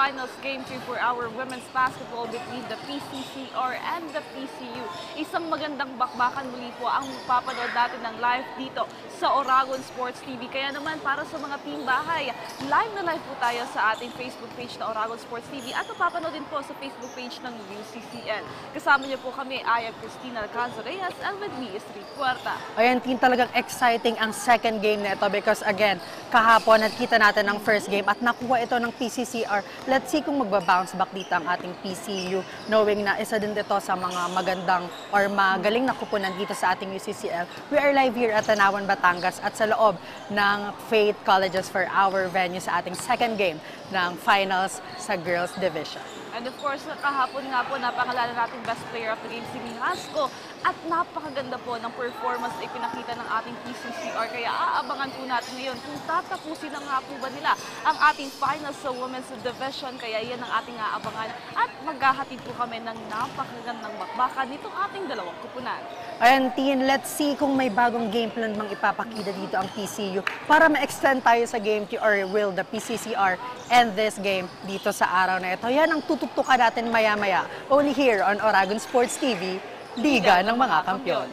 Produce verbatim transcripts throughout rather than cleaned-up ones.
Finals game three for our women's basketball between the P C C R and the P C U. Isang magandang bakbakan muli po ang mapapanood natin ng live dito sa Oragon Sports T V. Kaya naman, para sa mga team bahay, live na live po tayo sa ating Facebook page na Oragon Sports T V at mapapanood din po sa Facebook page ng U C C L. Kasama niyo po kami, I am Christina Alcanzo Reyes, and with me is Rick Puerta. Ayan, team, talagang exciting ang second game na ito because, again, kahapon nakita natin ang first game at nakuha ito ng P C C R. Let's see kung magba-bounce back dito ang ating P C U, knowing na isa din ito sa mga magandang or magaling na kupunan dito sa ating U C C L. We are live here at Tanauan, Batangas, at sa loob ng Faith Colleges for our venue sa ating second game ng finals sa Girls Division. And of course, kahapon nga po, napakilala natin best player of the game si Mihasco. At napakaganda po ng performance na ipinakita ng ating P C C R. Kaya aabangan po natin ngayon kung tatapusin na nga po ba nila ang ating finals sa Women's Division. Kaya yan ang ating aabangan. At maghahatid po kami ng napakagandang bakbakan nitong ating dalawang kupunan. Ayan, Tin, let's see kung may bagong game plan bang ipapakita dito ang P C U para ma-extend tayo sa game two, or will the P C C R end this game dito sa araw na ito? Yan ang tutuktukan natin maya-maya. Only here on Oragon Sports T V, Liga ng mga Kampiyon.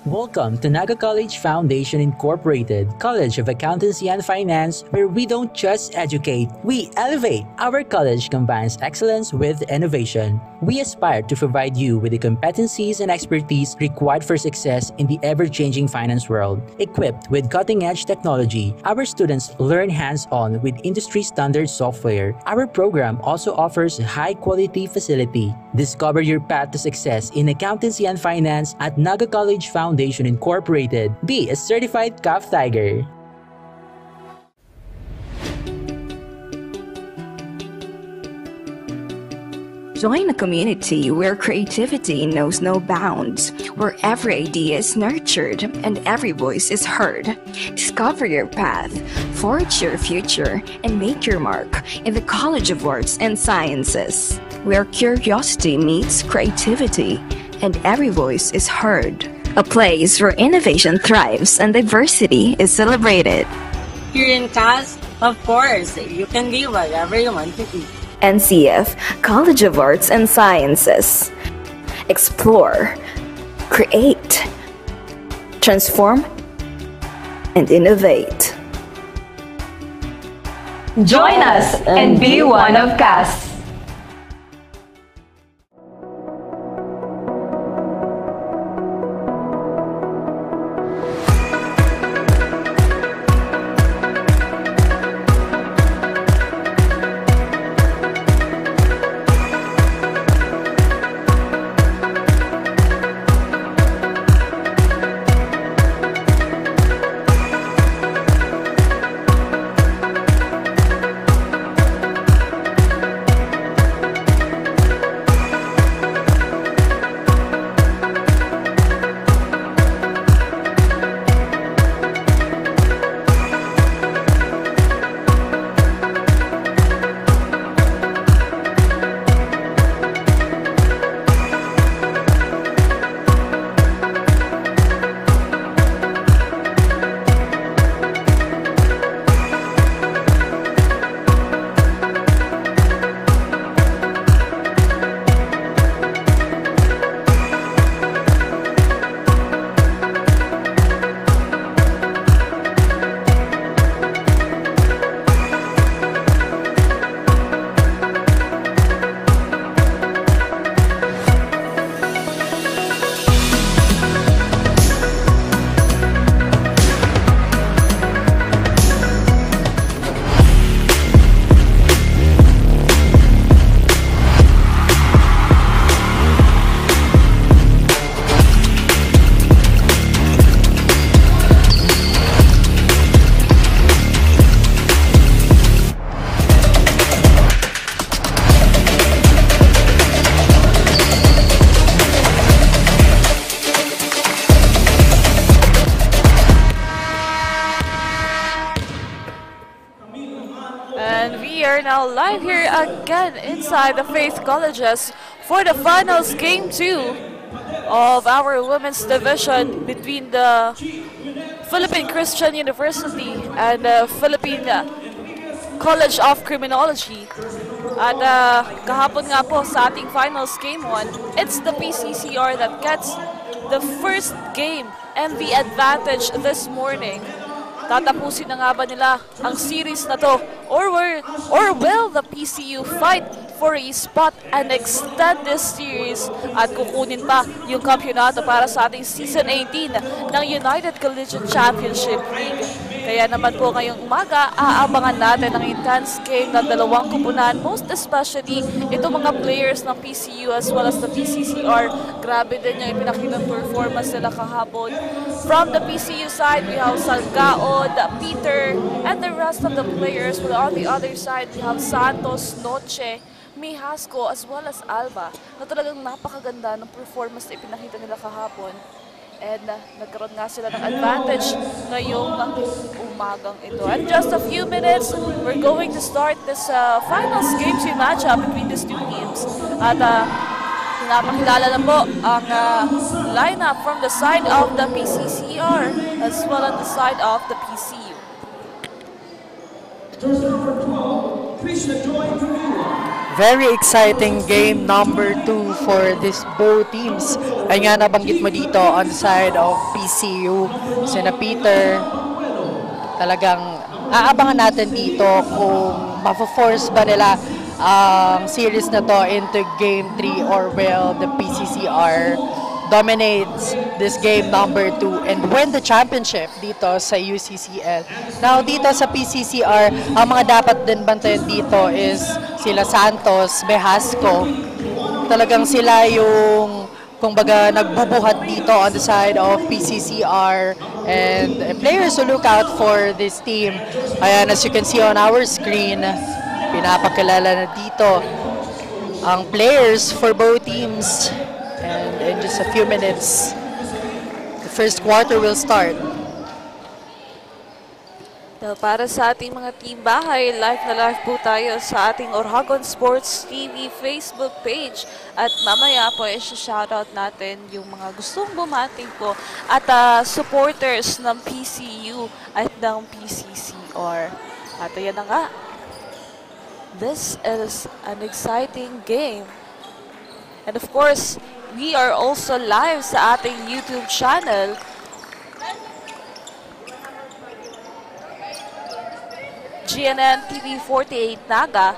Welcome to Naga College Foundation Incorporated, College of Accountancy and Finance, where we don't just educate, we elevate. Our college combines excellence with innovation. We aspire to provide you with the competencies and expertise required for success in the ever-changing finance world. Equipped with cutting-edge technology, our students learn hands-on with industry-standard software. Our program also offers high-quality facility. Discover your path to success in accountancy and finance at Naga College Foundation Incorporated. Be a certified CAF Tiger. Join a community where creativity knows no bounds, where every idea is nurtured and every voice is heard. Discover your path, forge your future, and make your mark in the College of Arts and Sciences, where curiosity meets creativity and every voice is heard. A place where innovation thrives and diversity is celebrated. Here in CAS, of course, you can be whatever you want to be. N C F, College of Arts and Sciences. Explore, create, transform, and innovate. Join us and be one of CAS. Now live here again inside the Faith Colleges for the finals, game two of our women's division between the Philippine Christian University and the Philippine College of Criminology. At ah, kahapon nga po sa ating finals, game one, it's the P C C R that gets the first game and the advantage this morning. Tatapusin na nga ba nila ang series na 'to? Or will, or will the P C U fight for a spot and extend this series at kukunin pa yung kampiyonato para sa ating Season eighteen ng United Collegiate Championship League? Kaya naman po ngayong umaga, aabangan natin ang intense game ng dalawang koponan, most especially itong mga players ng P C U as well as the P C C R. Grabe din yung ipinakitang performance nila kahapon. From the P C U side, we have Salgaod, Peter, and the rest of the players. While on the other side, we have Santos, Noche, Mihasco, as well as Alba, na talagang napakaganda ng performance na ipinakita nila kahapon. And uh, nagkaroon nga sila ng advantage ngayong umagang ito. And just a few minutes, we're going to start this uh, finals game two matchup between these two teams. At uh, pinapakilala na po ang uh, lineup from the side of the P C C R as well as the side of the P C U. Very exciting game number two for this both teams. Ay nga, nabanggit mo dito on the side of P C U, sina Peter. Talagang aabangan natin dito kung mafo-force ba nila ang series na 'to into game three, or will the P C C R dominates this game number two and win the championship dito sa U C C L. Now, dito sa P C C R, ang mga dapat din bantayan dito is sila Santos, Behasco. Talagang sila yung, kumbaga, nagbubuhat dito on the side of P C C R. And uh, players to look out for this team. Ayan, as you can see on our screen, pinapakilala na dito ang players for both teams. And in just a few minutes, the first quarter will start. Now, para sa ating mga team bahay, live na live po tayo sa ating Orhagon Sports T V Facebook page. At mamaya po, i-shoutout natin yung mga gustong bumati po at ah, supporters ng P C U at ng P C C R. At ayan na nga, this is an exciting game. And of course, we are also live sa ating YouTube channel, G N N T V forty-eight Naga.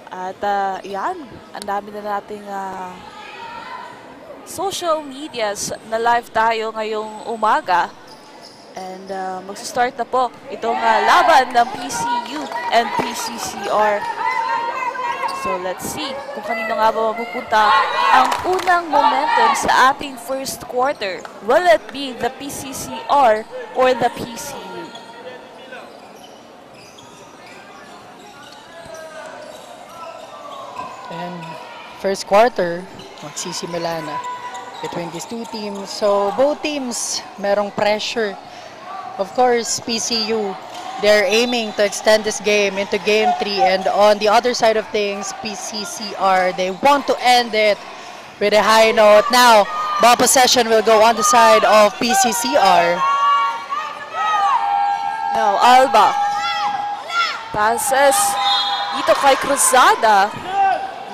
At ah, yan, ang dami na nating ah, social medias na live tayo ngayong umaga. And uh, magsa-start na po itong uh, laban ng P C U and P C C R. So let's see kung kanino nga ba mapupunta ang unang momentum sa ating first quarter. Will it be the P C C R or the P C U? And first quarter, magsisimula na between these two teams. So, both teams merong pressure. Of course, P C U, they're aiming to extend this game into game three. And on the other side of things, P C C R, they want to end it with a high note. Now, ball possession will go on the side of P C C R. Now, Alba. Passes dito kay Cruzada.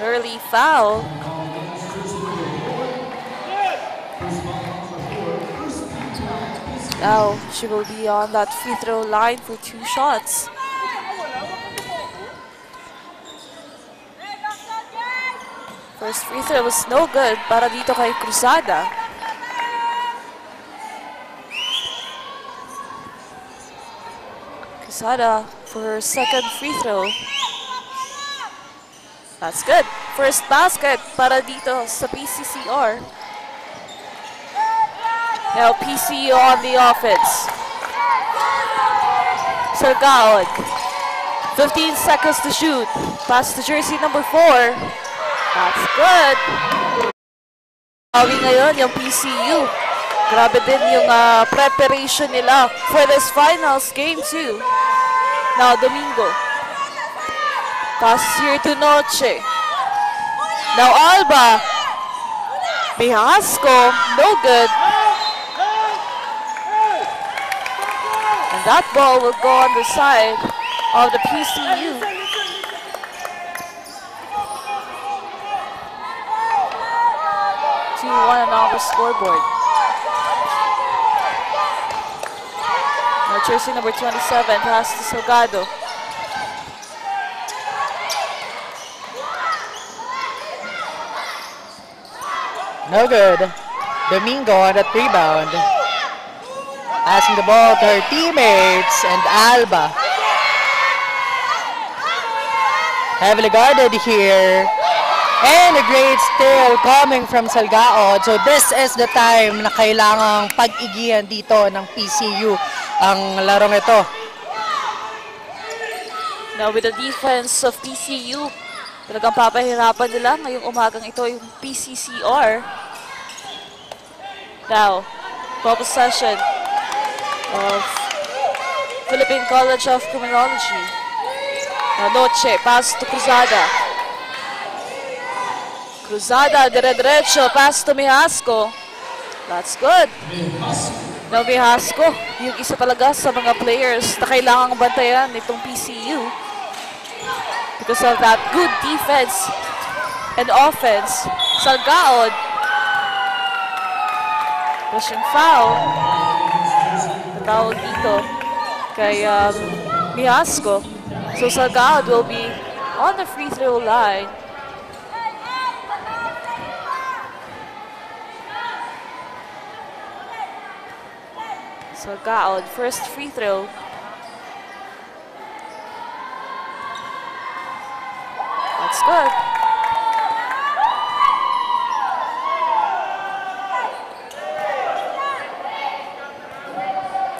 Early foul. Now, she will be on that free throw line for two shots. First free throw was no good para dito kay Cruzada. Cruzada for her second free throw. That's good. First basket para dito sa P C C R. Now P C U on the offense. Salgaod. fifteen seconds to shoot. Pass to jersey number four. That's good. Bawi ngayon yung P C U. Grabe din yung ah, preparation nila for this finals game two. Now, Domingo. Pass here to Noche. Now Alba. Mihasco, no good. And that ball will go on the side of the P C U. Two one on our scoreboard. Now jersey number twenty-seven, pass to Salgado. No good. Domingo on that rebound. Passing the ball to her teammates and Alba. Heavily guarded here. And a great steal coming from Salgaod. So this is the time na kailangang pag-igihan dito ng P C U ang larong ito. Now with the defense of P C U, talagang papahirapan nila ngayong umagang ito yung P C C R. Now, ball possession of Philippine College of Criminology. Now, Noche, pass to Cruzada. Cruzada, dire-diretso, pass to Mihasco. That's good. Now, Mihasco, yung isa talaga sa mga players na kailangang bantayan nitong P C U because of that good defense and offense. Salgaod. Pushing foul. Tawag dito kay um, Mihasco. So Salgaod will be on the free throw line. Salgaod, first free throw. That's good.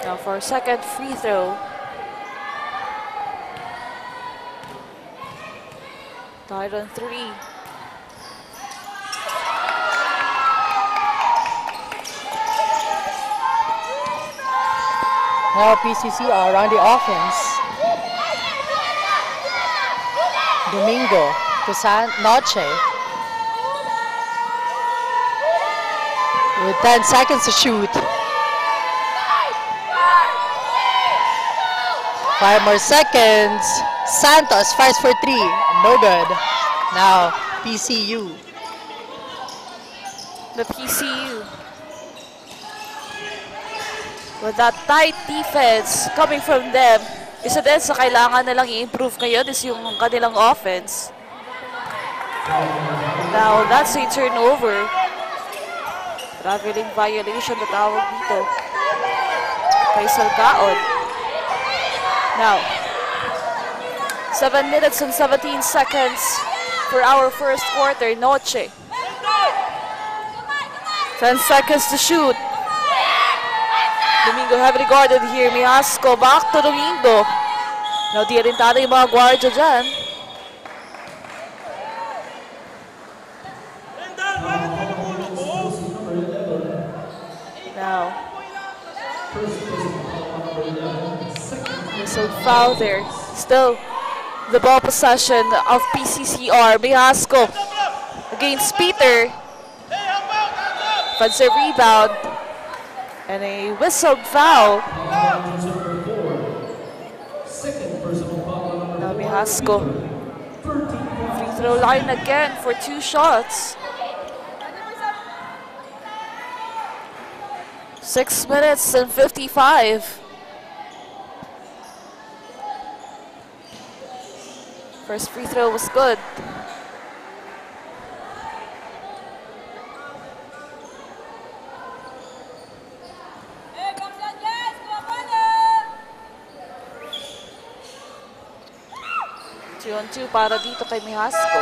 Now for second free throw. Tied on three. Now P C C R on the offense. Domingo to San Noche. With ten seconds to shoot. Five more seconds. Santos fires for three. No good. Now, P C U. The P C U. With that tight defense coming from them, isa din sa kailangan nilang i-improve ngayon is yung kanilang offense. Now, that's a turnover. Traveling violation na tawag dito kay Salgaod. Now, seven minutes and seventeen seconds for our first quarter. Noche. Ten seconds to shoot. Domingo heavily guarded here. Mihasco back to Domingo. Now, di rin tayo yung mga guardia dyan. Now, there's a foul there. Still, the ball possession of P C C R. Mihasco against Peter. Offensive rebound. And a whistled foul. Now Mihasco. Free throw line again for two shots. Six minutes and fifty-five. First free throw was good. Two on two para dito kay Mihasco.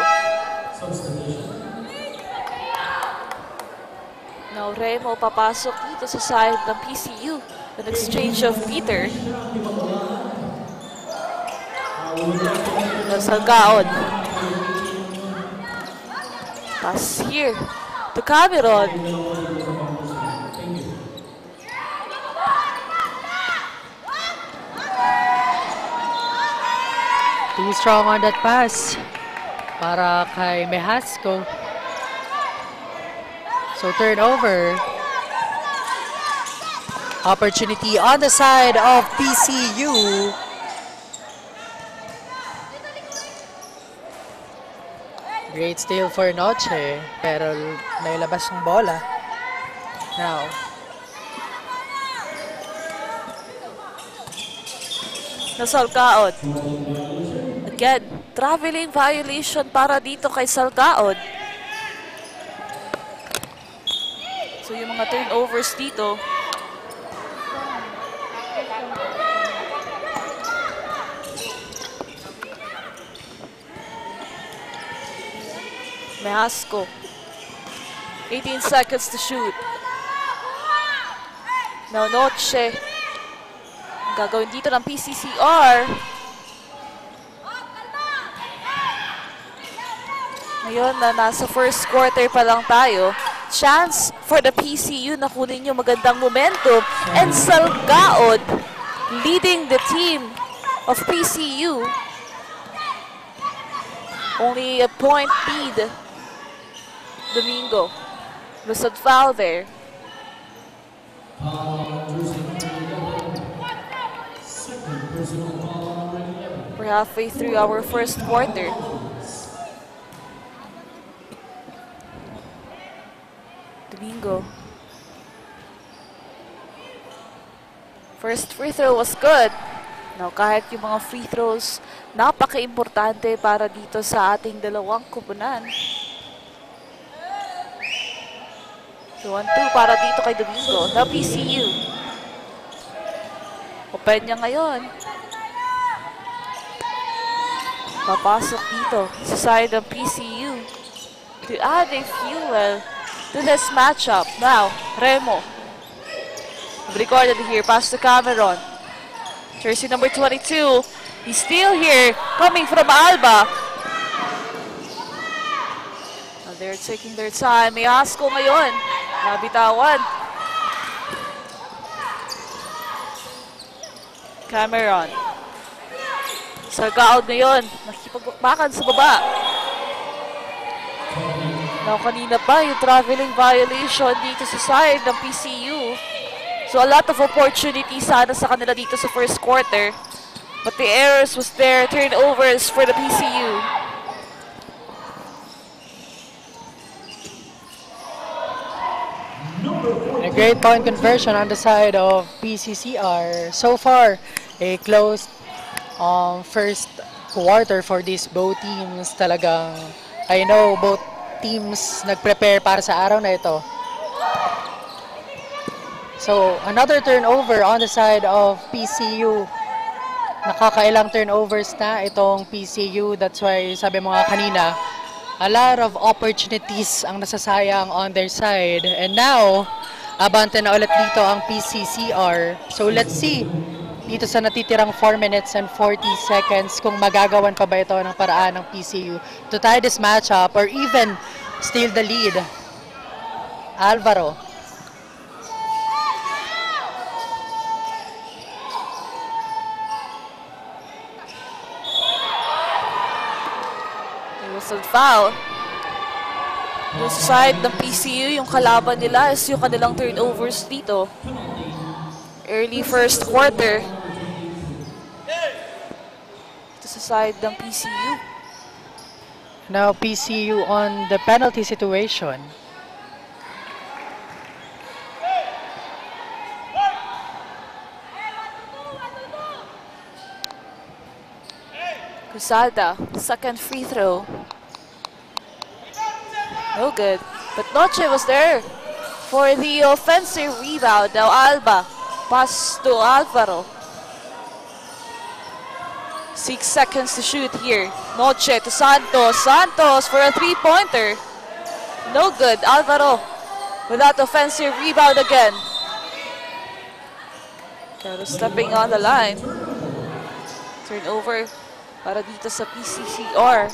Now, Remo papasok dito sa side ng P C U. An exchange of Peter. Salgaod. Pass here to Cameron. Two Strong on that pass para kay Mehasco. So turnover. Opportunity on the side of P C U. Great steal for Noche, pero nailabas ng bola. Now, Nasalkaod. Again, traveling violation para dito kay Salcaod. So yung mga turnovers dito. Mehasco. eighteen seconds to shoot. Now, Noche. Ang gagawin dito ng P C C R. Ngayon na nasa first quarter pa lang tayo, chance for the P C U na kunin yung magandang momentum. And Salcaod leading the team of P C U. Only a point lead. Domingo. Lusot foul there. We're halfway through our first quarter. Domingo. First free throw was good. Now, kahit yung mga free throws, napaka-importante para dito sa ating dalawang koponan. So, one two para dito kay Domingo. Now, P C U. Open niya ngayon. Papasok dito sa side ng P C U to add a fuel to this matchup. Now, Remo. Recorded here, pass to Cameron. Jersey number twenty-two. He's still here, coming from Alba. Now they're taking their time. Mehasco ngayon. Nabitawan. Cameron. Salcaod ngayon. Nakikipagbakan sa baba. Now, kanina pa yung traveling violation dito sa side ng P C U. So, a lot of opportunity sana sa kanila dito sa first quarter. But the errors was there. Turnovers for the P C U. A great point conversion on the side of P C C R. So far, a close um, first quarter for these both teams. Talagang, I know, both teams nag-prepare para sa araw na ito. So, another turnover on the side of P C U. Nakakailang turnovers na itong P C U. That's why, sabi mo nga kanina, a lot of opportunities ang nasasayang on their side. And now, abante na ulit dito ang P C C R. So, let's see dito sa natitirang four minutes and forty seconds kung magagawan pa ba ito ng paraan ng P C U to tie this matchup or even steal the lead. Alvaro. It was a foul. Yung sa side ng P C U, yung kalaban nila is yung kanilang turnovers dito. Early first quarter. Ito sa side ng P C U. Now P C U on the penalty situation. Cruzada, second free throw. No good. But Noche was there for the offensive rebound. Now Alba, pass to Alvaro. Six seconds to shoot here. Noche to Santos. Santos for a three-pointer. No good. Alvaro with that offensive rebound again. Pero stepping on the line. Turnover para dito sa P C C R.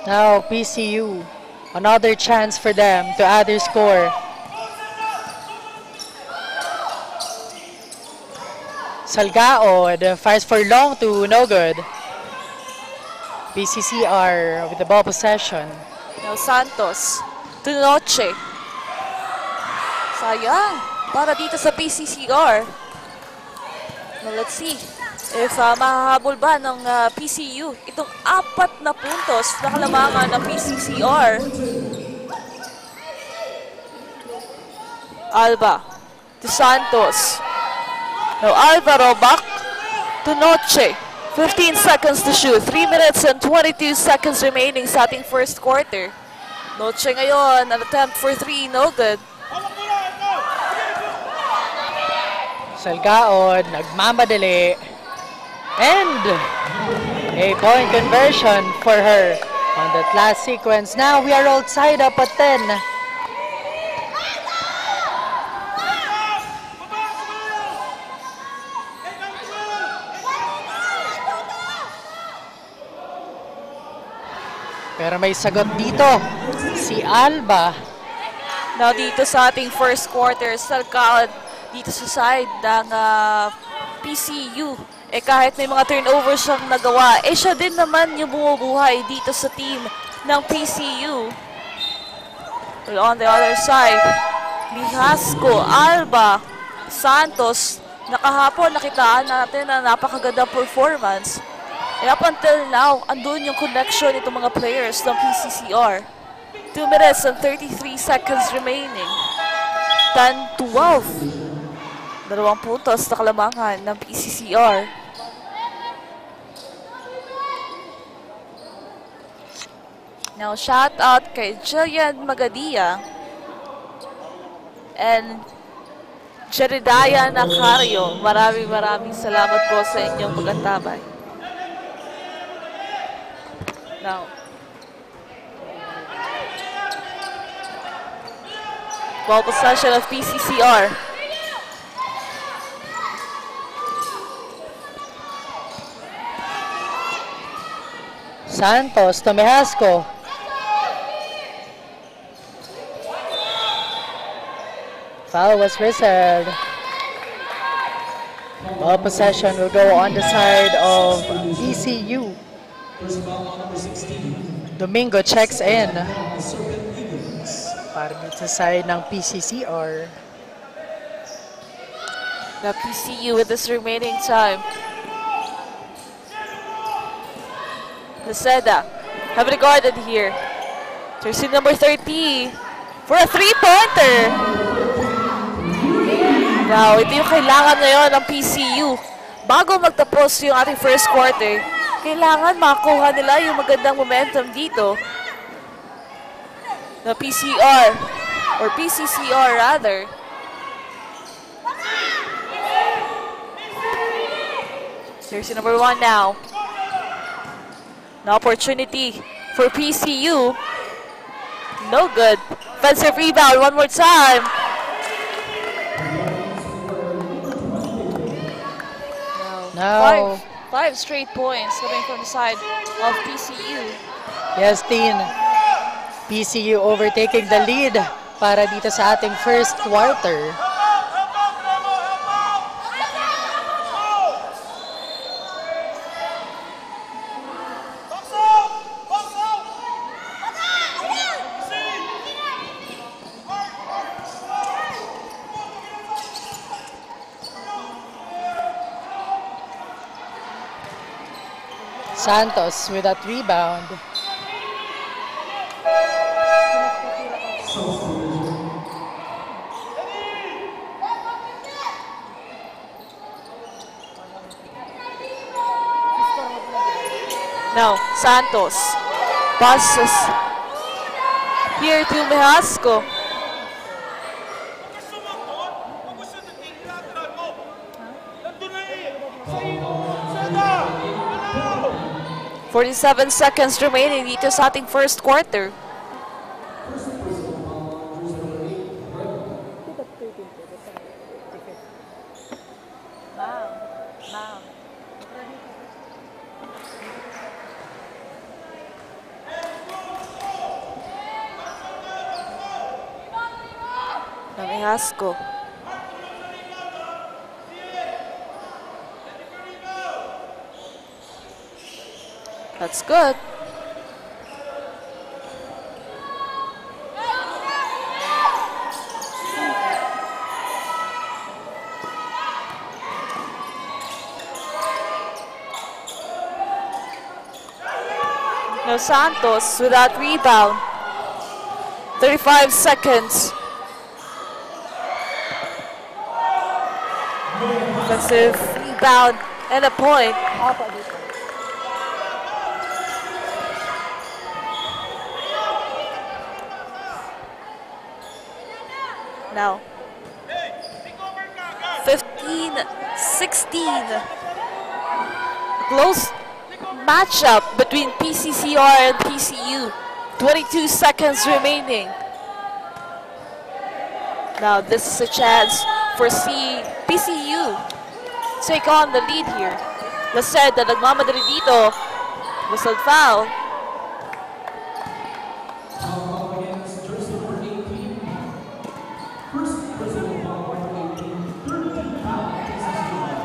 Now, P C U, another chance for them to add their score. Salgaod fires for long to no good. P C C R with the ball possession. Now Santos to Noche. Sayang para dito sa P C C R. Now let's see if uh, mahahabol ba ng uh, P C U itong apat na puntos na kalamangan ng P C C R. Alba to Santos. Now Alvaro back to Noche. Fifteen seconds to shoot. Three minutes and twenty-two seconds remaining sa ating first quarter. Noche ngayon, an attempt for three, no good. Salgaod, nagmamadali. And a point conversion for her on that last sequence. Now we are all tied up at ten. Pero may sagot dito, si Alba. Now dito sa ating first quarter, Salgaod dito sa side ng ah, P C U. Eh kahit may mga turnover siyang nagawa, eh siya din naman yung bumubuhay dito sa team ng P C U. Well, on the other side, Mihasco, Alba, Santos, na kahapon nakitaan natin na napakagandang performance. And up until now, andun yung connection nitong mga players ng P C C R. Two minutes and thirty-three seconds remaining. Ten twelve. Dalawang puntos na kalamangan ng P C C R. Now, shout out kay Jillian Magadia and Jeridiah Nacario. Maraming maraming salamat po sa inyong pag-antabay. Now, ball possession of P C C R. Santos to Mihasco. Foul was whistled. Ball possession will go on the side of P C U. Domingo checks in para dito sa side ng P C C R. The P C U with this remaining time. Luceda, have regarded here. Jersey number thirty for a three-pointer. Now, ito yung kailangan ngayon ng P C U. Bago magtapos yung ating first quarter, kailangan makuha nila yung magandang momentum dito. Na P C R, or P C C R rather. Jersey number one now. An opportunity for P C U. No good. Offensive rebound one more time. Now, Five straight points coming from the side of P C U. Yes, Tin. P C U overtaking the lead para dito sa ating first quarter. Santos with that rebound. Now, Santos passes here to Mehasco. Forty-seven seconds remaining dito sa ating first quarter. Ng Ehasco. That's good. Now Santos with that rebound. Thirty-five seconds. Offensive rebound and a point. Now, fifteen sixteen. Close matchup between P C C R and P C U. Twenty-two seconds remaining. Now, this is a chance for C- P C U take on the lead here. Laceda nagmamadali dito. Whistled foul. Foul against jersey number eighteen. First personal foul, number eighteen. Third team foul, P C C R.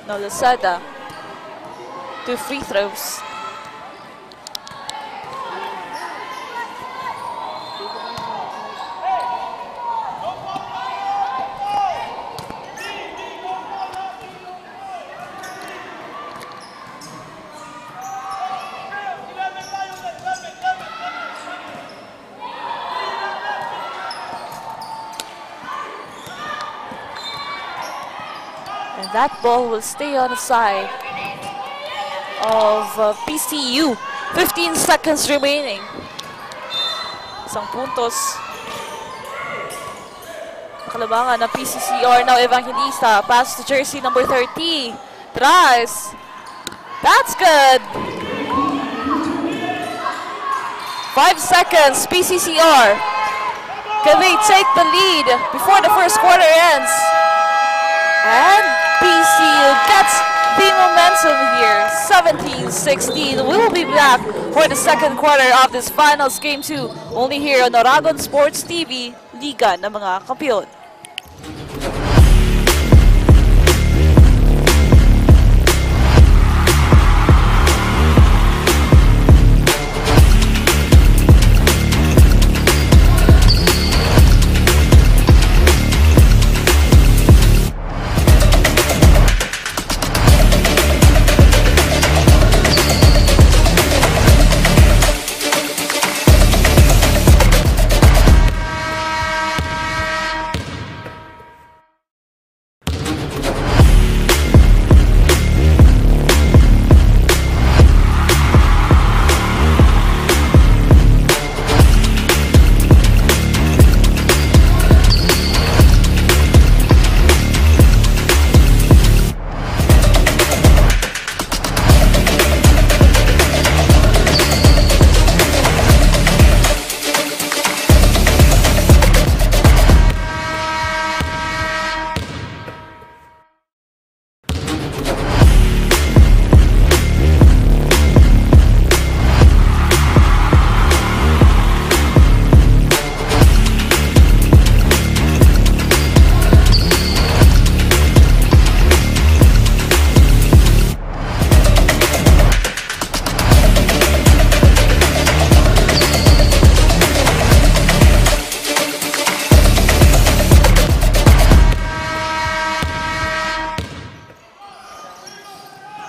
Now Laceda. Two free throws. And that ball will stay on the side of, uh, P C U. Fifteen seconds remaining. Isang puntos. Kalabangan ng P C C R now, Evangelista. Pass to jersey number thirty. Tries. That's good. Five seconds, P C C R. Can they take the lead before the first quarter ends? And P C U gets the momentum here. Seventeen sixteen. We'll be back for the second quarter of this finals game two. Only here on Oragon Sports T V, Liga ng mga Kampeon.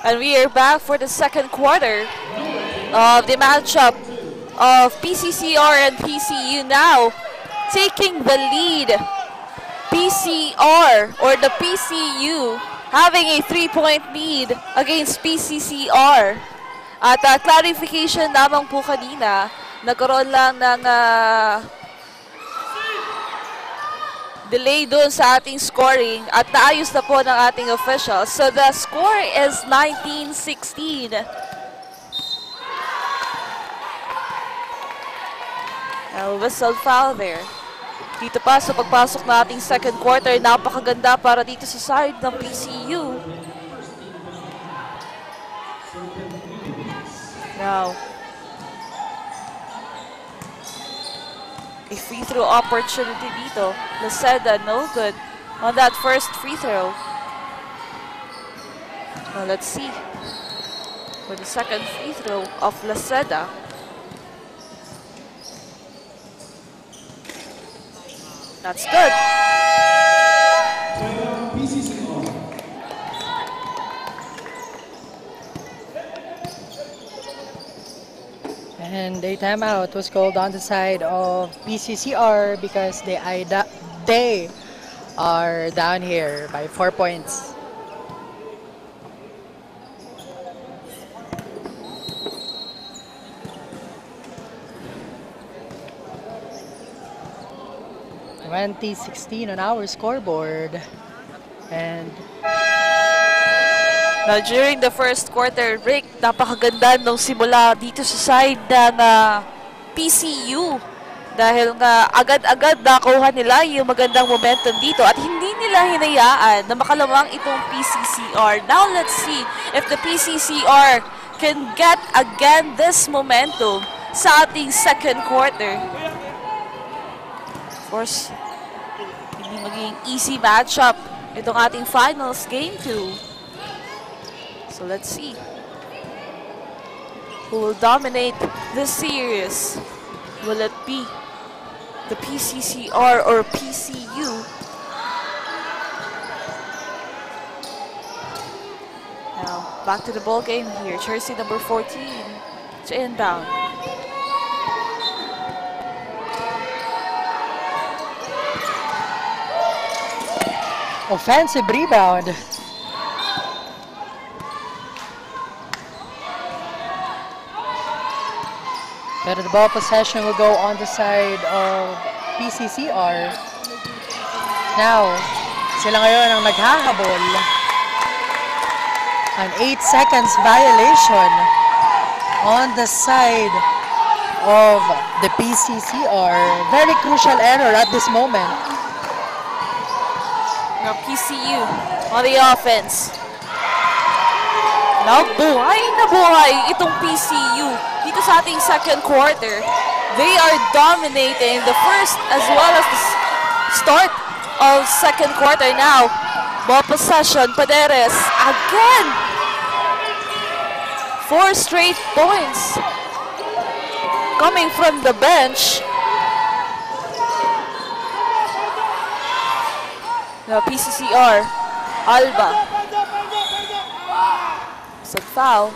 And we are back for the second quarter of the matchup of P C C R and P C U now taking the lead. P C R or the P C U having a three-point lead against P C C R. At, ah, clarification lamang po kanina, nagkaroon lang ng, ah, delay doon sa ating scoring at naayos na po ng ating official. So the score is nineteen sixteen. A whistle foul there. Dito pa sa pagpasok na ating second quarter, napakaganda para dito sa side ng P C U. Now, a free throw opportunity dito. Laceda, no good on that first free throw. Now let's see for the second free throw of Laceda. That's good. And a timeout was called on the side of P C C R because they, I, they are down here by four points. Twenty sixteen on our scoreboard. And Now, during the first quarter break, napakaganda nung simula dito sa side ng ah, P C U. Dahil nga agad-agad nakuha nila yung magandang momentum dito at hindi nila hinayaan na makalamang itong P C C R. Now, let's see if the P C C R can get again this momentum sa ating second quarter. Of course, hindi maging easy matchup itong ating finals game two. So let's see who will dominate this series. Will it be the P C C R or P C U? Now, back to the ball game here. Jersey number fourteen to inbound. Offensive rebound. Pero the ball possession will go on the side of P C C R. Now, sila ngayon ang naghahabol. An eight seconds violation on the side of the P C C R. Very crucial error at this moment. Now, P C U on the offense. Now, buhay na buhay itong P C U dito sa ating second quarter. They are dominating the first as well as the s- start of second quarter now. Ball possession, Paderes again. Four straight points coming from the bench. Now, P C C R, Alba. Sa foul.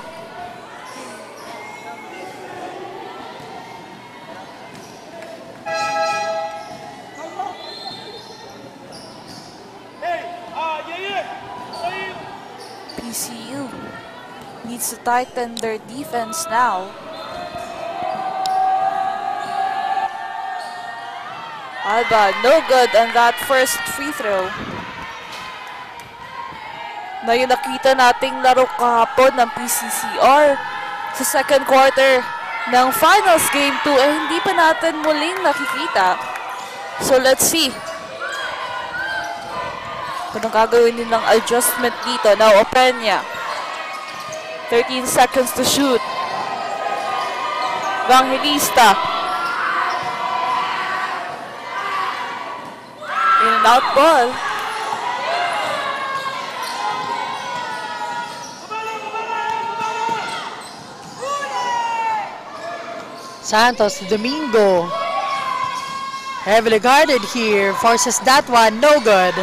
P C U needs to tighten their defense now. Alba, no good on that first free throw. Na yung nakita nating laro kahapon ng P C C R sa second quarter ng Finals Game two, eh, hindi pa natin muling nakikita. So, let's see kung anong gagawin nilang adjustment dito. Now, Opeña. Thirteen seconds to shoot. Evangelista. In and out ball. Santos Domingo. Heavily guarded here. Forces that one. No good.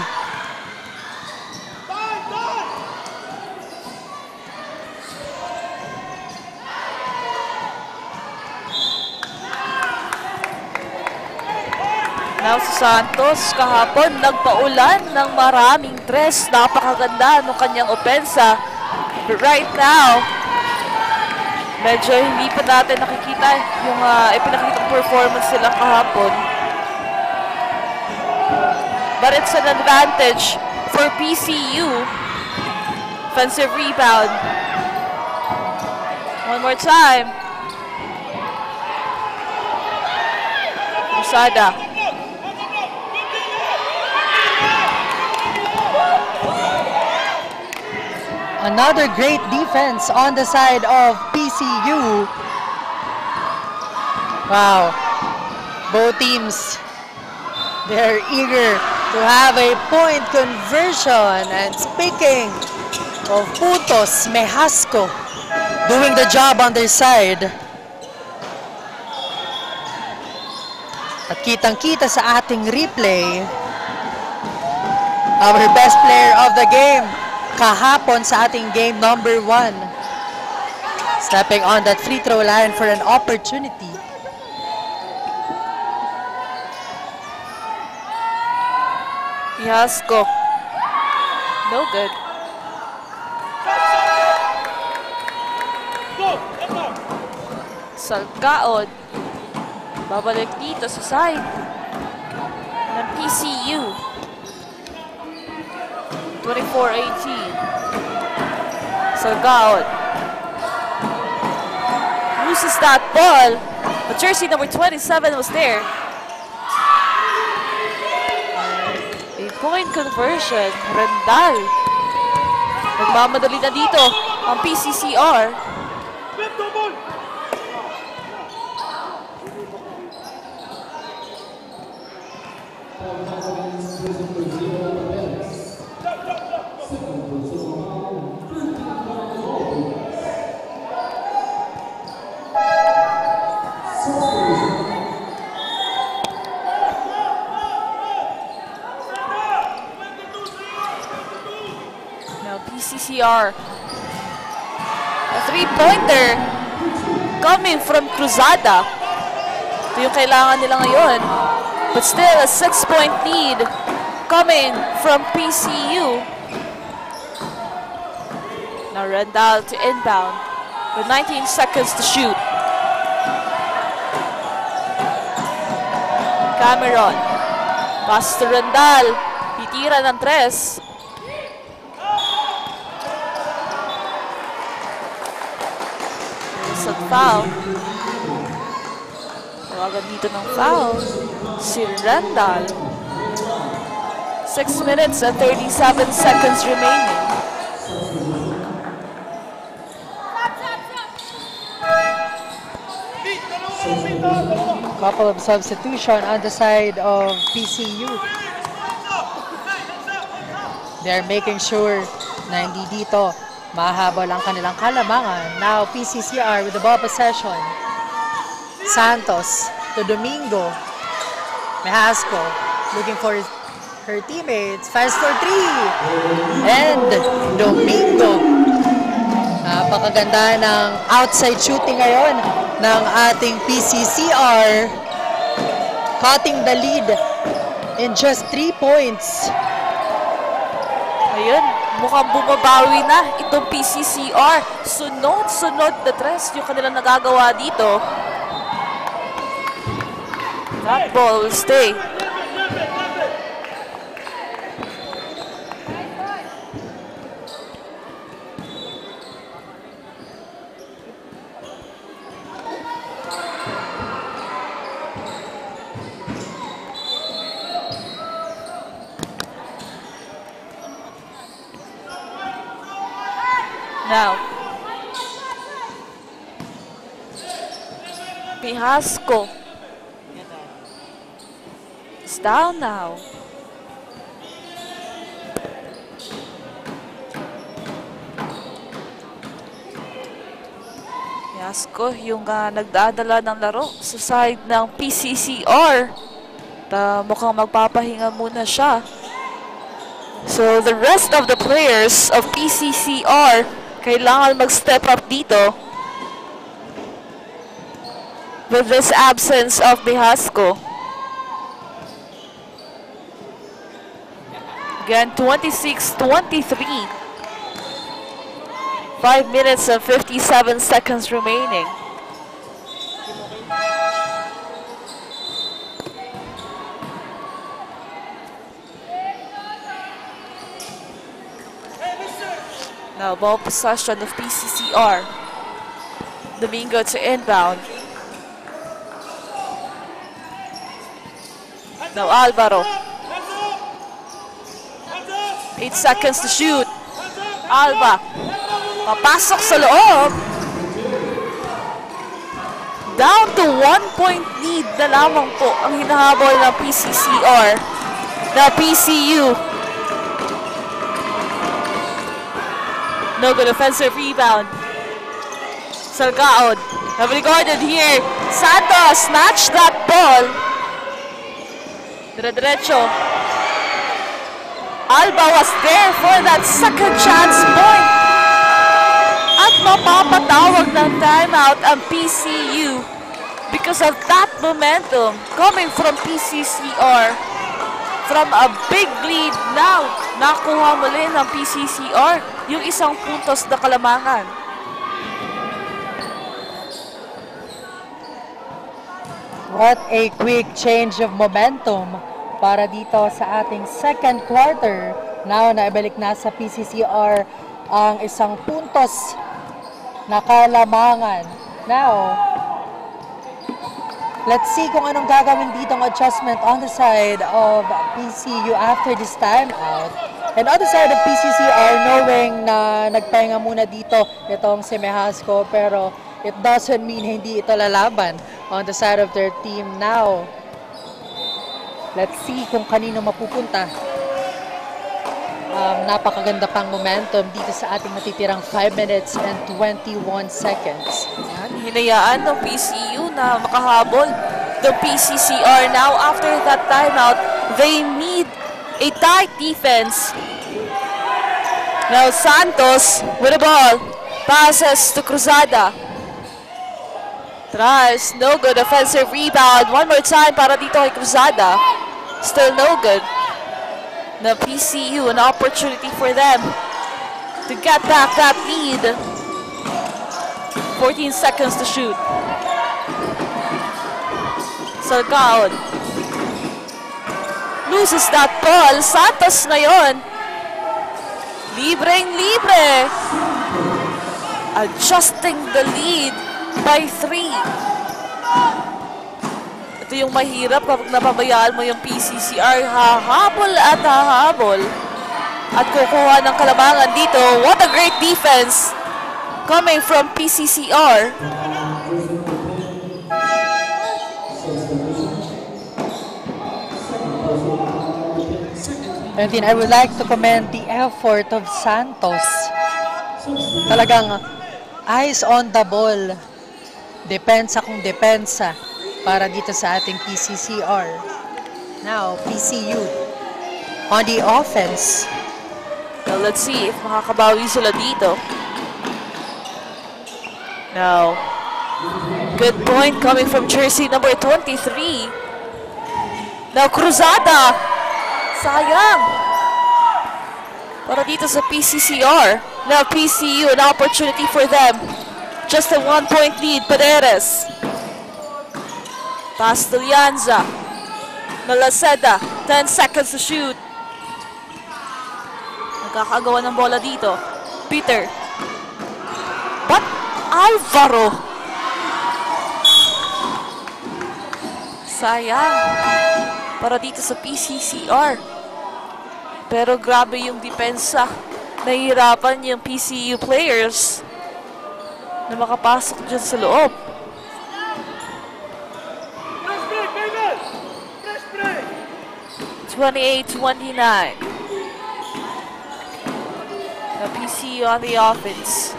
Now si Santos kahapon nagpaulan ng maraming tres. Napakaganda ng kanyang opensa. But right now, medyo hindi pa natin nakikita yung uh, ipinakita performance nila kahapon. But it's an advantage for P C U. Offensive rebound. One more time. Cruzada. Another great defense on the side of P C U. Wow. Both teams, they're eager to have a point conversion. And speaking of puntos, Mehasco doing the job on their side. At kitang-kita sa ating replay, our best player of the game kahapon sa ating game number one. Stepping on that free throw line for an opportunity. Mehasco. No good. Salcaod. Babalik dito sa side ng P C U. Twenty-four eighteen. Salcaod. Loses that ball. But jersey number twenty-seven was there. A point conversion. Rendal. Nagmamadali na dito ang P C C R. Now, P C C R. A three-pointer coming from Cruzada. Ito yung kailangan nila ngayon. But still, a six-point lead coming from P C U. Now, Rendal to inbound with nineteen seconds to shoot. Cameron. Pass to Rendal. Titira ng tres. There's a foul. Tawagan dito ng foul si Rendal. Six minutes and thirty-seven seconds remaining. Couple of substitution on the side of P C U. They're making sure na hindi dito mahabol ang kanilang kalamangan. Now, P C C R with the ball possession. Santos to Domingo. Mehasco looking for her teammates. Fires for three. And Domingo. Napakaganda ng outside shooting ngayon ng ating P C C R. Cutting the lead in just three points. Ayun, mukhang bumabawi na itong P C C R. Sunod-sunod na tres yung kanilang nagagawa dito. That ball will stay. Now, Mehasco is down now. Mehasco yung, ah, nagdadala ng laro sa side ng P C C R. Ta, mukhang magpapahinga muna siya. So, the rest of the players of P C C R kailangan mag-step up dito with this absence of Mehasco. Again, twenty-six twenty-three. Five minutes and fifty-seven seconds remaining. Now, ball possession of P C C R. Domingo to inbound. Now, Alvaro. Eight seconds to shoot. Alba. Papasok sa loob. Down to one point lead na lamang po ang hinahabol ng P C C R na P C U. No good offensive rebound. Salcaod. Have recorded here. Santos snatch that ball. Dire-diretso. Alba was there for that second chance point. At mapapatawag ng timeout ang P C U because of that momentum coming from P C C R. From a big lead, now nakuha muli ng P C C R yung isang puntos na kalamangan. What a quick change of momentum para dito sa ating second quarter. Now, naibalik na sa P C C R ang isang puntos na kalamangan. Now, let's see kung anong gagawin ditong adjustment on the side of P C U after this timeout. And on the side of P C C R, knowing na nagpahinga muna dito itong si Mehasco, pero it doesn't mean na hindi ito lalaban on the side of their team now. Let's see kung kanino mapupunta. Um, napakaganda pang momentum dito sa ating natitirang five minutes and twenty-one seconds. Yan, hinayaan ng P C U na makahabol the P C C R. Now, after that timeout, they need a tight defense. Now, Santos with the ball. Passes to Cruzada. Tries, no good. Offensive rebound. One more time para dito kay Cruzada. Still no good. Na P C U, an opportunity for them to get back that lead. fourteen seconds to shoot. Salcaod. Loses that ball. Santos ngayon. Libreng libre. Adjusting the lead by three. Ito yung mahirap kapag napabayaan mo yung P C C R. Hahabol at hahabol. At kukuha ng kalamangan dito. What a great defense coming from P C C R. And then I would like to commend the effort of Santos. Talagang eyes on the ball. Depensa kung depensa para dito sa ating P C C R. Now, P C U on the offense. Now, let's see if makakabawi sila dito. Now, good point coming from jersey number twenty-three. Now, Cruzada! Sayang! Para dito sa P C C R. Now, P C U, an opportunity for them. Just a one-point lead, Paderes. Pass to Lianza. Nalaceda, ten seconds to shoot. Nagkakagawa ng bola dito. Peter. But Alvaro. Sayang. Para dito sa P C C R. Pero grabe yung depensa. Nahihirapan yung P C U players na makapasok dyan sa loob. Twenty-eight twenty-nine. The P C U on the offense.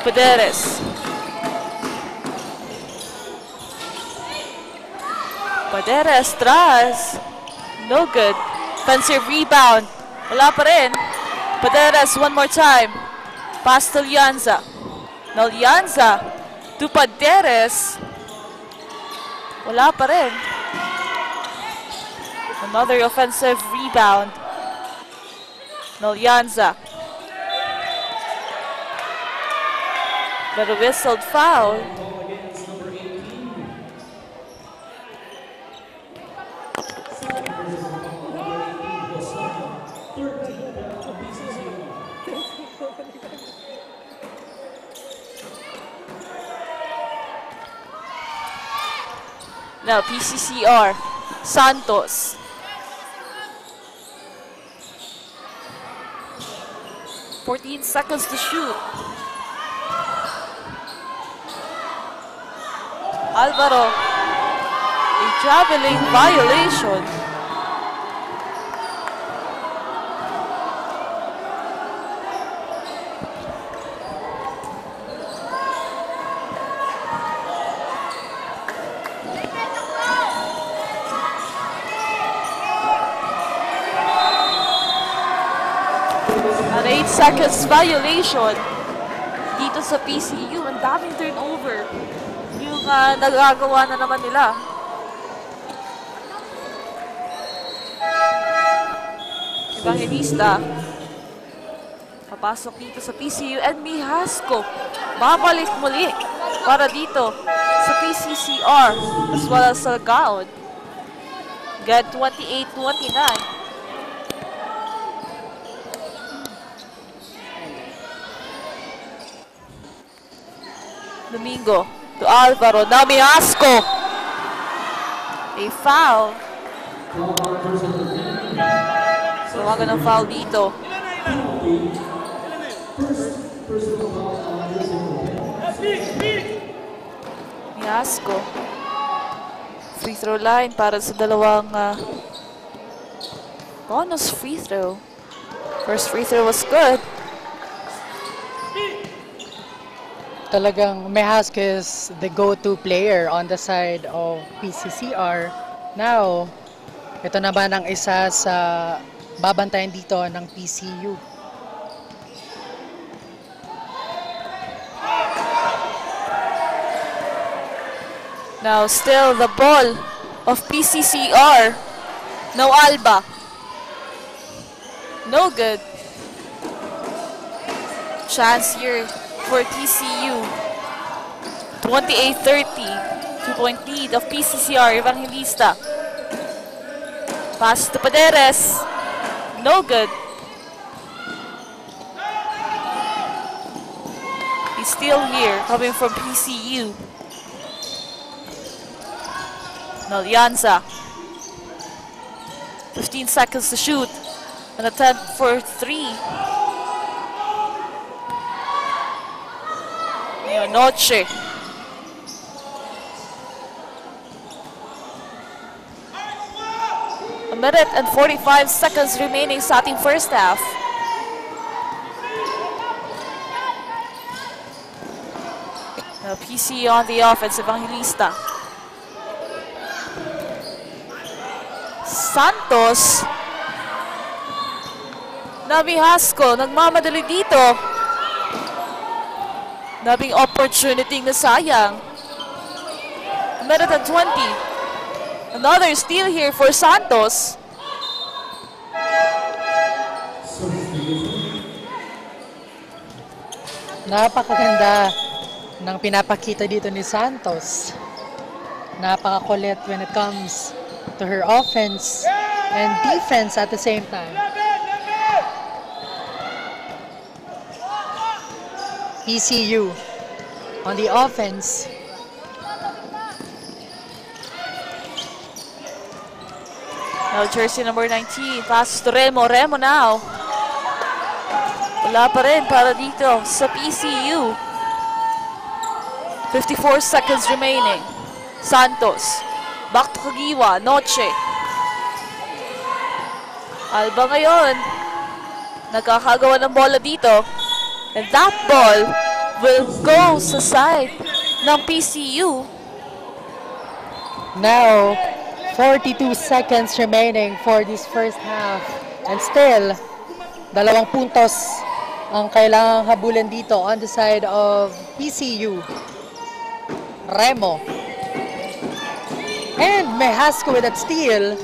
Paderes. Paderes, tras. No good. Offensive rebound. Wala pa rin. Paderes, one more time. Pass to Lianza. Now Lianza to Paderes. Wala pa rin. Another offensive rebound. Now Lianza. But a whistled foul. Now, P C C R, Santos. Fourteen seconds to shoot. Alvaro, a traveling violation. An eight seconds violation dito sa P C U. Ang daming turnover yung ah, nagagawa na naman nila. Evangelista. Papasok dito sa P C U and Mihasco. Babalik muli para dito sa P C C R as well as sa Gaon. Again, twenty-eight twenty-nine. Domingo to Alvaro. Now Mihasco. A foul. Tawagan ng foul dito. Mihasco. Free throw line para sa dalawang ah, bonus free throw. First free throw was good. Talagang Mehasco is the go-to player on the side of P C C R. Now, ito naman ang isa sa babantayan dito ng P C U. Now still the ball of P C C R. Now Alba. No good. Chance here for T C U. twenty-eight thirty. Two-point lead of P C C R Evangelista. Pass to Paderes. No good. He's still here, coming from P C U. Nalianza. fifteen seconds to shoot. An attempt for three. Ngayon, Noche. A minute and forty-five seconds remaining sa ating first half. Now, P C on the offense, Evangelista. Santos. Nabihasco, nagmamadali dito. Nabing opportunity na sayang. Meron ang twenty. Another steal here for Santos. Napakaganda ng pinapakita dito ni Santos. Napakakulit when it comes to her offense and defense at the same time. P C U on the offense. Now jersey number nineteen, passes to Remo. Remo now. Wala pa rin para dito sa P C U. fifty-four seconds remaining. Santos. Back to Kagiwa. Noche. Alba ngayon. Nagkakagawa ng bola dito. And that ball will go sa side ng P C U. Now, forty-two seconds remaining for this first half. And still, dalawang puntos ang kailangang habulin dito on the side of P C U. Remo. And Mehasco with that steal.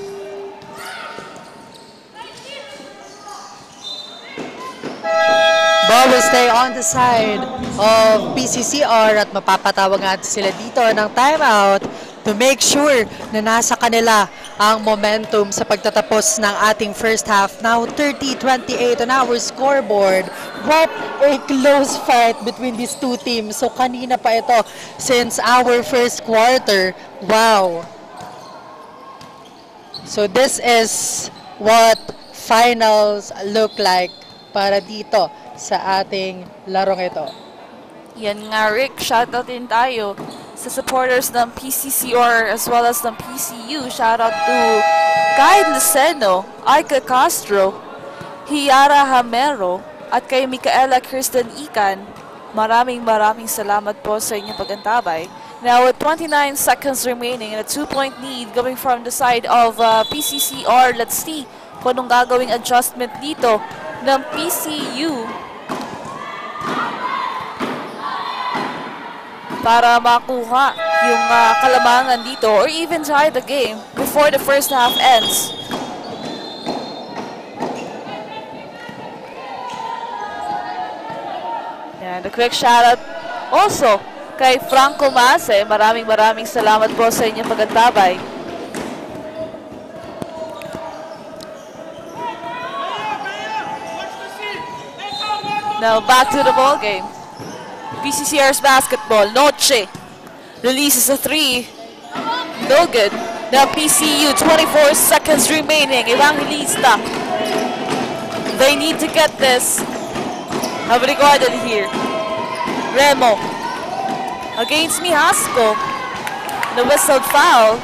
Ball will stay on the side of P C C R at mapapatawag nga sila dito ng timeout to make sure na nasa kanila ang momentum sa pagtatapos ng ating first half. Now thirty twenty-eight on our scoreboard. What a close fight between these two teams. So kanina pa ito, since our first quarter. Wow! So this is what finals look like para dito sa ating larong ito. Yan nga, Rick. Shoutout din tayo sa supporters ng P C C R as well as ng P C U. Shoutout to Guy Luceno, Aika Castro, Hiara Hamero, at kay Micaela Kristen Ikan. Maraming maraming salamat po sa inyong pag-antabay. Now, with twenty-nine seconds remaining and a two-point lead coming from the side of uh, P C C R, let's see kung anong gagawing adjustment dito ng P C U para makuha yung ah, kalamangan dito or even tie the game before the first half ends. And a quick shout out also kay Franco Mase. Maraming maraming salamat po sa inyong pag-antabay. Now back to the ball game. P C C R's basketball. Noche releases a three. No good. Now P C U, twenty-four seconds remaining. Evangelista. They need to get this. Have recorded here. Remo. Against Mihasco. The whistled foul.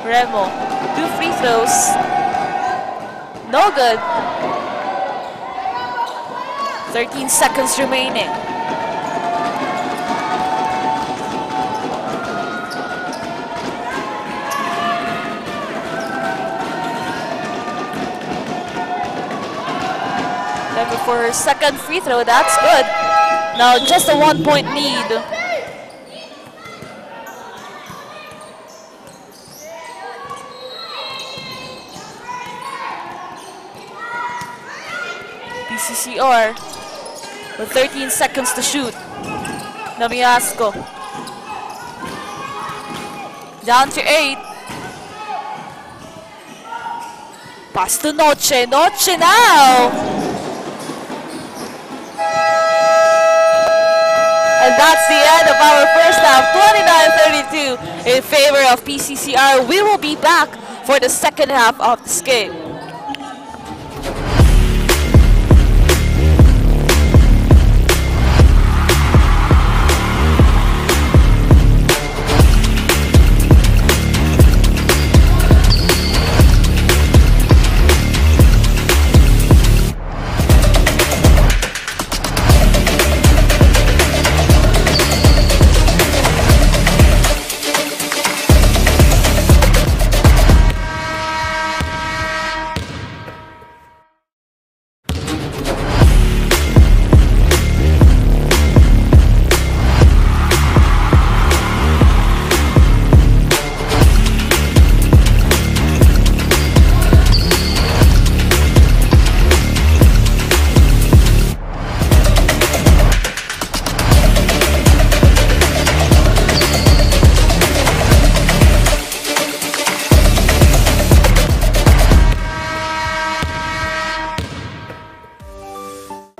Remo, two free throws. No good. Thirteen seconds remaining. Then for her second free throw, that's good. Now just a one-point lead. P C C R with thirteen seconds to shoot. Damiasco. Down to eight. Pass to Noche. Noche now! And that's the end of our first half, twenty-nine thirty-two in favor of P C C R. We will be back for the second half of this game.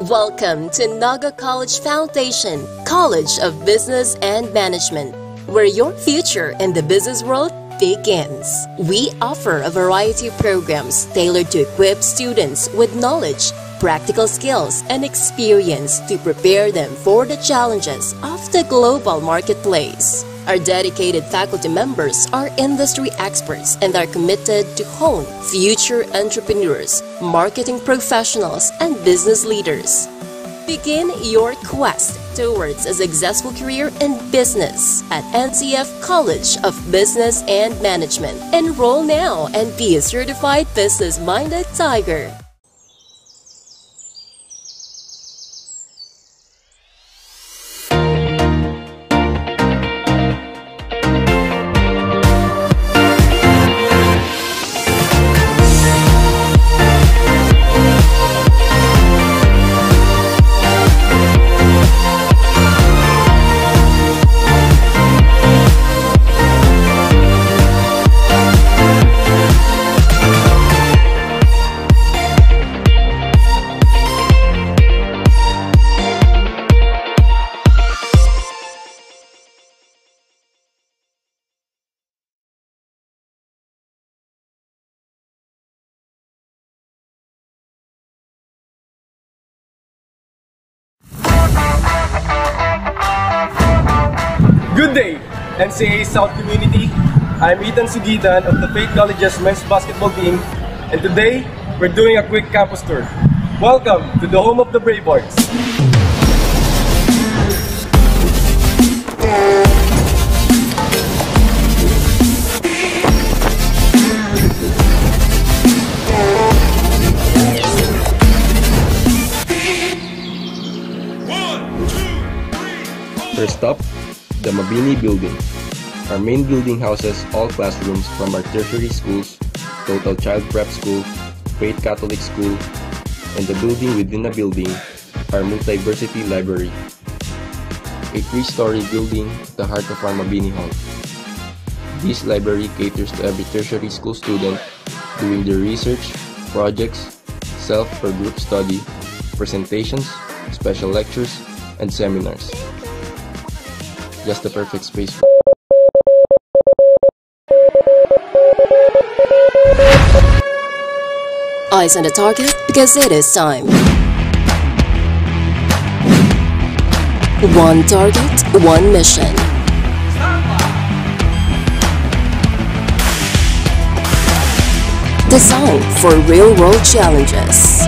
Welcome to Naga College Foundation, College of Business and Management, where your future in the business world begins. We offer a variety of programs tailored to equip students with knowledge, practical skills, and experience to prepare them for the challenges of the global marketplace. Our dedicated faculty members are industry experts and are committed to hone future entrepreneurs, marketing professionals, and business leaders. Begin your quest towards a successful career in business at N C F College of Business and Management. Enroll now and be a certified business-minded tiger. Good day, N C A South community. I'm Ethan Sugitan of the Faith College's men's basketball team, and today we're doing a quick campus tour. Welcome to the home of the Brave Hearts. First stop, the Mabini Building. Our main building houses all classrooms from our tertiary schools, Total Child Prep School, Faith Catholic School, and the building within a building, our multiversity library. A three-story building at the heart of our Mabini Hall. This library caters to every tertiary school student doing their research, projects, self or group study, presentations, special lectures, and seminars. Just the perfect space for Eyes on the target, because it is time. One target, one mission. Designed for real-world challenges.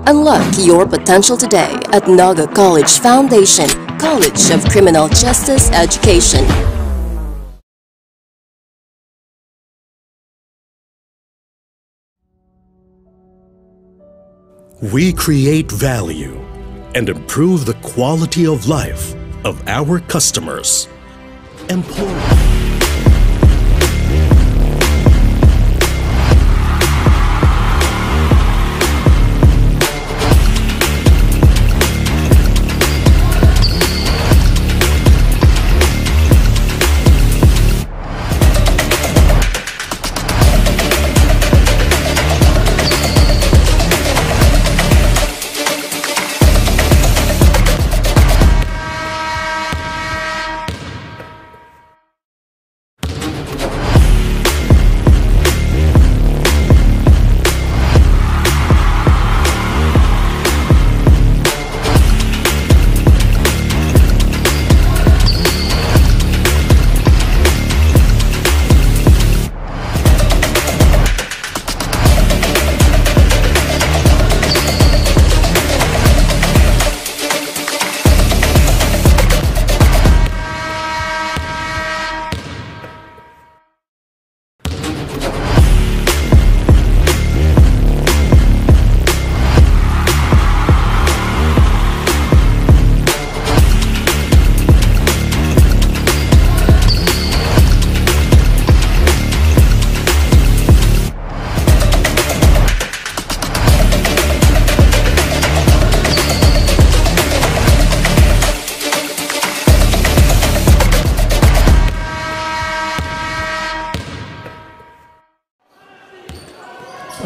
Unlock your potential today at Naga College Foundation, College of Criminal Justice Education. We create value and improve the quality of life of our customers. Employ.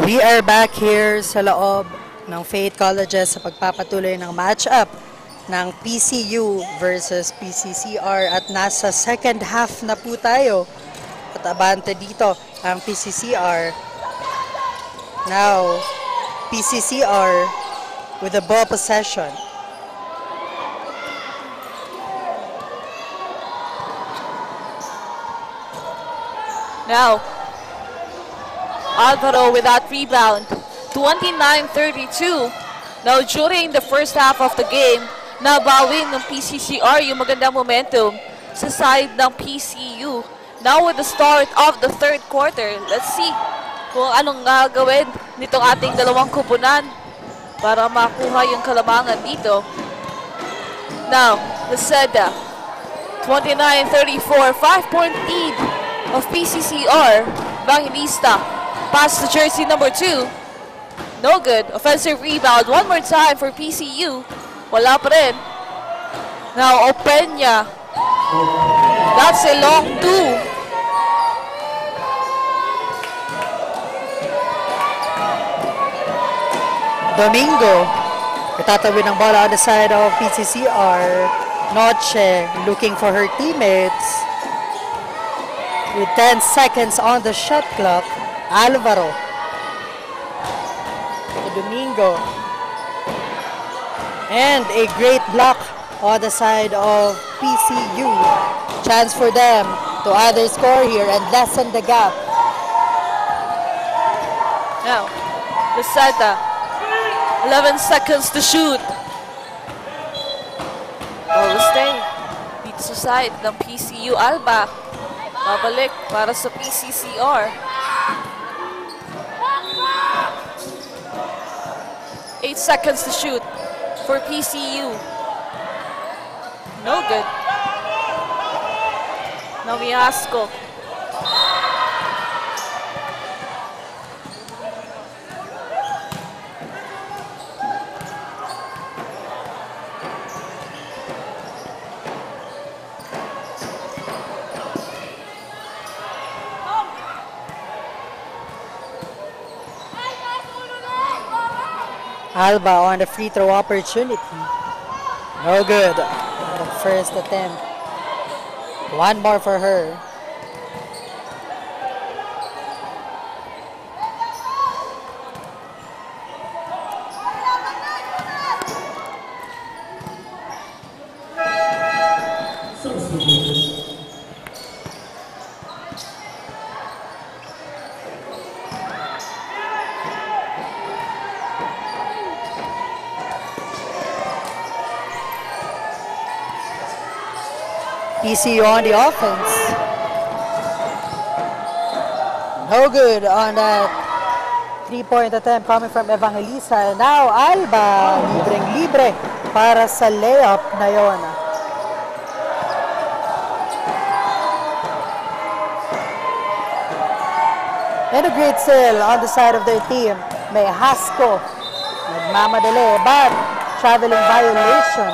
We are back here sa loob ng Faith Colleges sa pagpapatuloy ng match-up ng P C U versus P C C R at nasa second half na po tayo at abante dito ang P C C R. Now, P C C R with the ball possession. Now, Alvaro with that rebound. twenty-nine thirty-two. Now, during the first half of the game, nabawi ng P C C R yung magandang momentum sa side ng P C U. Now, with the start of the third quarter, let's see kung anong gagawin nitong ating dalawang kupunan para makuha yung kalamangan dito. Now, Laseda, twenty-nine thirty-four, five-point lead of P C C R. Evangelista, pass to jersey number two. No good. Offensive rebound. One more time for P C U. Wala pa rin. Now, Opeña. That's a long two. Domingo. Itatawid ng bola on the side of P C C R. Noche looking for her teammates. With ten seconds on the shot clock, Alvaro. Domingo. And a great block On the side of P C U. Chance for them to either score here and lessen the gap. Now, Luceta, eleven seconds to shoot. Ball stay. Dito sa side ng P C U, Alba. Babalik para sa P C C R. Eight seconds to shoot for P C U. No good. Nomi Hasco. Alba on the free throw opportunity. No good on the first attempt. One more for her. P C U on the offense. No good on that three-point attempt coming from Evangelista. And now, Alba, libreng-libre para sa layup na yon. And a great steal on the side of their team. May Hasco. Nagmamadali, but traveling violation.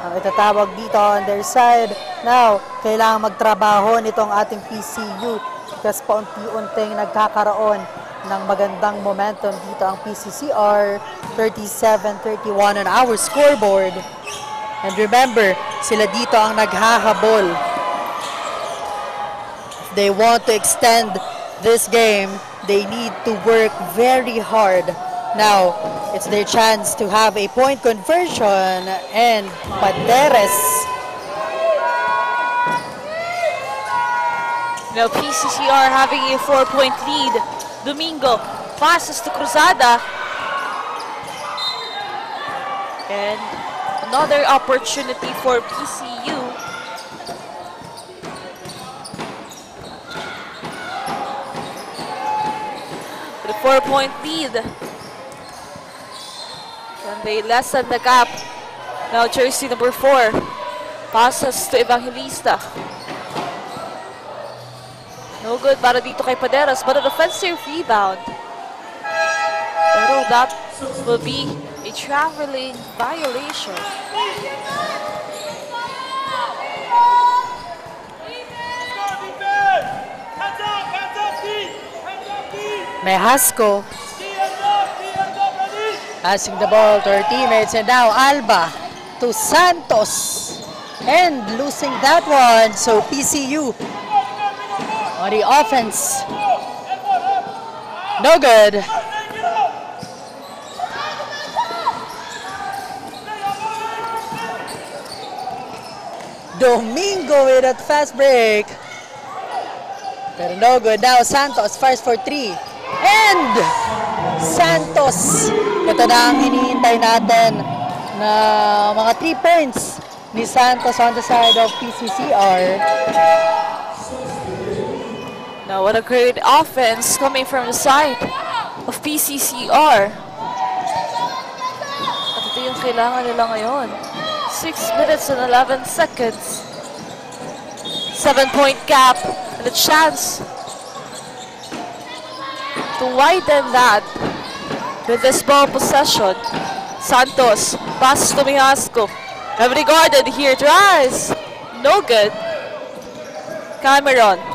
Ang itatawag dito on their side. Now, kailangan magtrabaho nitong ating P C U. Kasi paunti-unting nagkakaroon ng magandang momentum dito ang P C C R, thirty-seven thirty-one on our scoreboard. And remember, sila dito ang naghahabol. If they want to extend this game, they need to work very hard. Now, it's their chance to have a point conversion and Paderes. Now P C C R having a four-point lead. Domingo passes to Cruzada. And another opportunity for P C U. With a four-point lead. Can they lessen the gap? Now jersey number four. Passes to Evangelista. No good para dito kay Paderos, but an offensive rebound. Pero that will be a traveling violation. May Hasco. Passing the ball to her teammates, and now Alba to Santos. And losing that one, so P C U on the offense. No good. Domingo with that fast break. Pero no good. Now Santos fires for three. And Santos. Ito na ang hinihintay natin na mga three points ni Santos on the side of P C C R. Now, what a great offense coming from the side of P C C R. At ito yung kailangan nila ngayon. Six minutes and eleven seconds. Seven-point gap and a chance to widen that with this ball possession. Santos, pass to Mihasco. Heavily guarded here, tries. No good. Cameron.